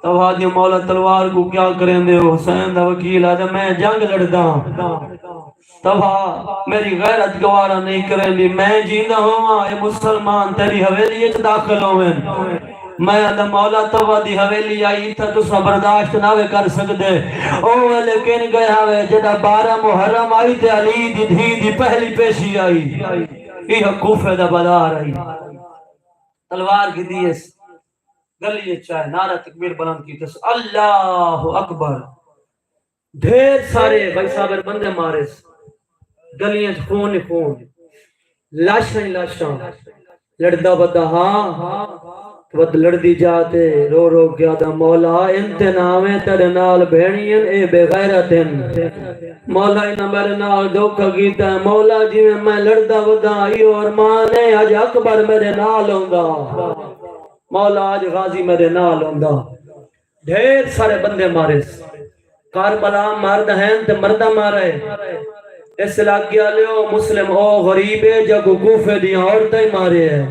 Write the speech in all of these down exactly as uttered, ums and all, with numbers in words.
طلحہ دی مولا تلوار کوں کیا کریندے ہو؟ حسین دا وکیل آہدا، میں جنگ لڑدا ہاں۔ طلحہ، میری غیرت گوارا نہیں کریندی، میں جیندا ہوواں، اے مسلمان تیری حویلی اچ داخل ہوون۔ میں آہدا، مولا، طلحہ دی حویلی آئی، اتھاں تساں برداشت نہ وے کر سڳدے۔ او ویلے کن ڳئے ہاوے جݙاں بارہ محرم آئی تے علی دی دھی دی پہلی پیشی آئی۔ ایہا کوفے دا بازار آئی۔ تلوار گھدی اس، گلی اچ آئے، نعرہ تکبیر بلند کیتس، اللہ اکبر۔ ڈھیر سارے بھائی صابر بندے مارس، گلیاں اچ خون ہی خون، لاشاں ہی لاشاں۔ لڑدا ودا ہا، ود لڑدی جا تے رو رو کے آہدا، مولا، انت نہ آویں تیݙے نال بھیݨی ہن، اے بے غیرت ہن۔ مولا، انہاں میݙے نال دھوکا کیتا ہے۔ مولا، جیویں میں لڑدا ودا، ایہو ارمان ہے اڄ اکبر میݙے نال ہوندا۔ مولا، اڄ غازی میݙے نال ہوندا۔ ڈھیر سارے بندے مارس۔ کربلا مرد ہن تے مرداں مارے۔ اس علاقے آلیو، مسلم او غریب ہے جیکوں کوفے دیاں عورتاں ہی مارے ہے،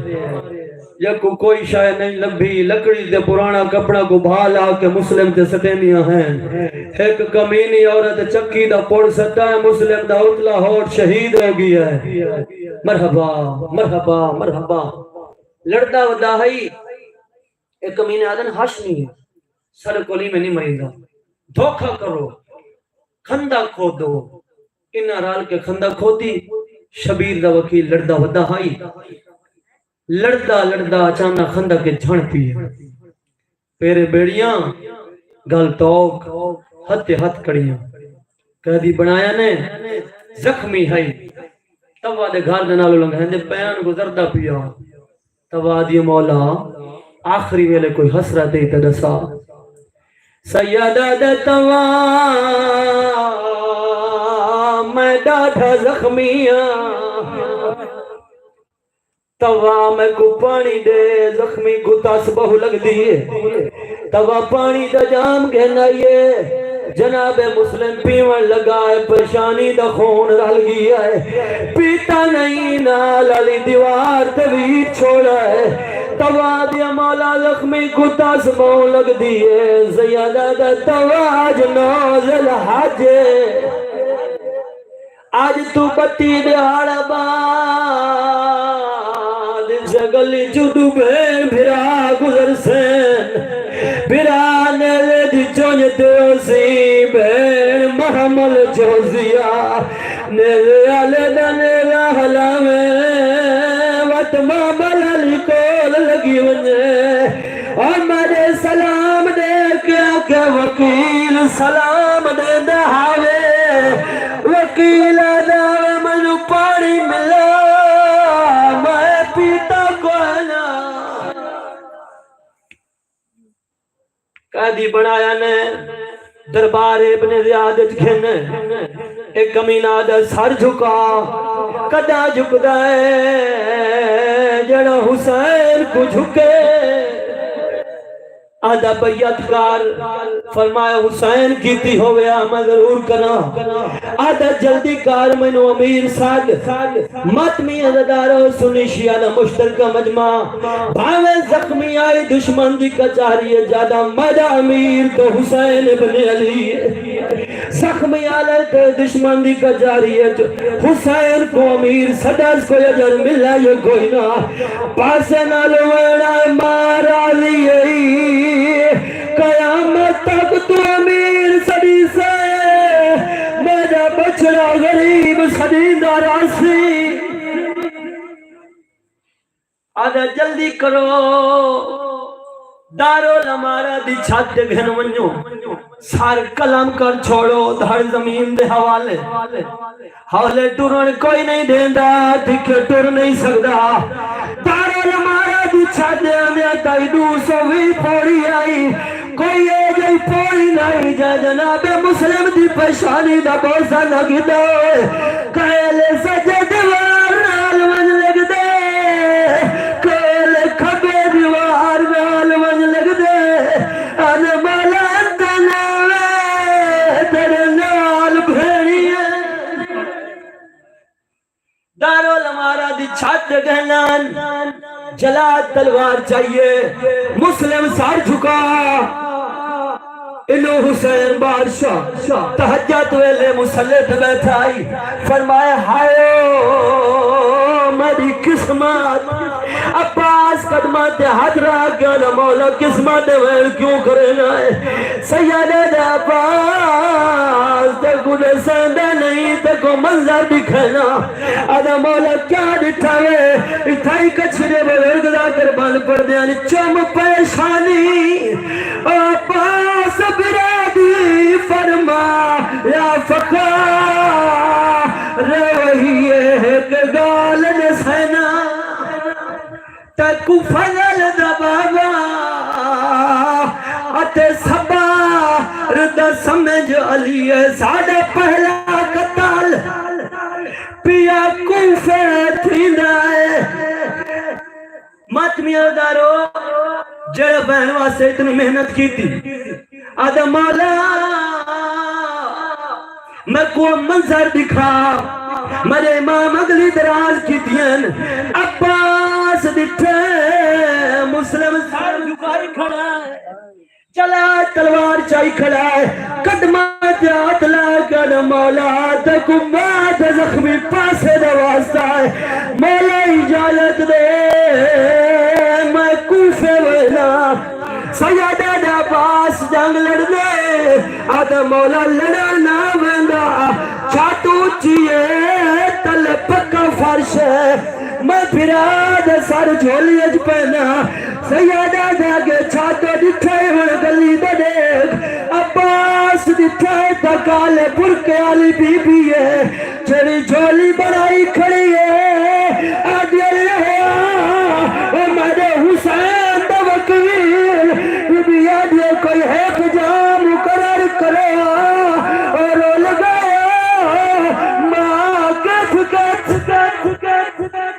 جیکوں کوئی شے نہیں لبھی، لکڑی تے پراݨا کپڑا کوں بھا لا کے مسلم تے سٹیندیاں ہن۔ ہک کمینی عورت چکی دا پڑ سٹا ہے، مسلم دا اتلا ہوٹ شہید ہو ڳیا ہے۔ مرحبا، مرحبا، مرحبا۔ لڑدا ودا ہئی۔ اے کمینے آہدن ہاشمی ہے، ساݙے کول ایویں نہیں مریندا۔ دھوکا کرو، خندق کھودو۔ انہاں رل کے خندق کھودی۔ شبیر دا وکیل لڑدا ودا ہئی، لڑدا لڑدا اچانک خندق اچ جھݨ پئی۔ پیرے ٻیڑیاں، ڳل توک، ہتھے ہتھ کڑیاں۔ قیدی بݨایا نے، زخمی ہئی۔ طلحہ دے گھر دے نالوں لنگھیندے پئے ہن، گزردا پیا۔ طلحہ آہدی، مولا، آخری ویلے کوئی حسرت ہئی تاں ݙسا۔ سیدہ آہدے، طلحہ، میں ݙاڈھا زخمی ہاں۔ طلحہ، میکوں پاݨی ݙے، زخمی کوں تس ٻہوں لڳدی ہے۔ طلحہ پاݨی دا جام گھن آئیے، جناب مسلم پیوݨ لڳا ہے، پریشانی دا خون رل ڳیا ہے، پیتا نہیں، نال آلی دیوار تے ویر چھوڑا ہے۔ طلحہ آہدی، مولا، زخمی کوں تس ٻہوں لڳدی ہے۔ سیدہ آہدے، طلحہ، اڄ نو ذی الحج ہے۔ اڄ توں ٻتی ݙیہاڑ بعد اس گلی چوں ݙو بھیݨ بھرا گزرسن۔ بھرا نیلے دی چنڄ تے ہوسی، بھیݨ محمل جوزیہ۔ نیلے آلے دا نیلا ہلاویں، وت محمل آلی کول لڳی ونڄے۔ او میݙے سلام ݙے کے آکھے، وکیل سلام ݙیندا ہاوے۔ وکیل آہدا ہاوے، مینوں پاݨی ملا، میں پیتا کوئ نہ۔ قیدی بݨایا نے، دربار ابن زیاد اچ گھن۔ اے کمینہ آہدا، سر جھکا۔ کݙاں جھکدا ہے؟ جیڑھا حسین کوں جھکے۔ آہدا، بیعت کر۔ فرمایا، حسین کیتی ہووے، آ میں ضرور کراں۔ آہدا، جلدی کر، مینوں امیر سݙ۔ ماتمی عزادارو، سنی شیعہ دا مشترکہ مجمع۔ بھاویں زخمی آئی دشمن دی کچہری اچ، آہدا میݙا امیر تاں حسین ابن علی ہے۔ زخمی آلے تے دشمن دی کچہری اچ، حسین کوں امیر سݙس، کوئی اجر ملے یا کوئی نہ۔ پاسے نال ویڑا، ماں راضی ہئی۔ قیامت تک توں امیر سݙیسیں، میݙا بچڑا غریب سݙیندا راہسی۔ آہدا، جلدی کرو، دارالامارہ دی چھت تے گھن ونڄو، سر قلم کر چھوڑو، دھڑ زمین دے حوالے۔ ہولے ٹرݨ کوئی نہیں ݙیندا، تکھے ٹر نہیں سڳدا۔ دارالامارہ دی چھت تے آندیاں تائیں ݙو سو ویہہ پوڑی آئی۔ کوئی اے جئی پوڑی نئیں جے جناب مسلم دی پیشانی دا بوسہ نہ گھدا ہوئے۔ کہل سجے دیوار نال ونڄ لڳدے، کہل کھٻے دیوار نال ونڄ لڳدے۔ آہدے مولا تیݙے نال، تیݙے نال بھیݨی ہے۔ دارالامارہ دی چھت تے ڳہنن، جلاد تلوار چائیے، مسلم سر جھکا، اینو حسین بادشاہ تہجد ویلے مصلے تے ٻیٹھا ہئی، فرمایا، ہائے او میݙی قسمت۔ عباس قدماں تے ہتھ رکھ کے آہدا، مولا، قسمت دے ویل کیوں کرینا ہے؟ سیدہ آہدا، عباس، تیکوں ݙسیندا نہیں، تیکوں منظر ݙکھینا۔ آہدا، مولا، کیا ݙٹھا وے؟ اتھائیں کچھ دے بزرگ دا دربان پڑھدے ہن، چم پریشانی۔ او عباس برادری، فرما یا فقار، وہی ہک ڳالھ ݙسینا۔ تیکوں فضل دا بابا اتے صبر دا سمجھ، علی ہے ساݙا پہلا قتل۔ پیا کوفے تھیندا ہے۔ ماتمیاں دارو، جیڑھا بہن واسطے اتنی محنت کیتی، آہدا، مولا، میکوں منظر ݙکھا۔ میݙے امام اڳلی دراز کیتیاں، عباس ݙٹھے، مسلم سر جھکائی کھڑا ہے، چلا تلوار چائی کھڑا ہے، قدماں تے ہتھ لا کے آہدا، مولا، تیکوں میں تے زخمی پاسے دا واسطہ ہے، مولا اجازت ݙے، میں کوفے وینداں۔ سیدہ آہدا، عباس، جنگ لڑدے؟ آہدا، مولا، لڑا نہ ویندا، چھت اچی ہے، تلے پکا فرش ہے، میں بھرا دے سر جھولی اچ پینا۔ سیدہ آہدا، اڳے چھت ݙٹھے، ہݨ ڳلی دا ݙیکھ۔ عباس ݙٹھے تاں کالے برقعے آلی بی بی ہے، جیڑھی جھولی بݨائی کھڑی ہے۔ آہدی، اللہ، او میݙے حسین دا وکیل۔ بی بی آہدی، کوئی ہک جاہ مقرر کرو۔ او رل ڳئے، ماں کتھ کتھ کتھ کتھ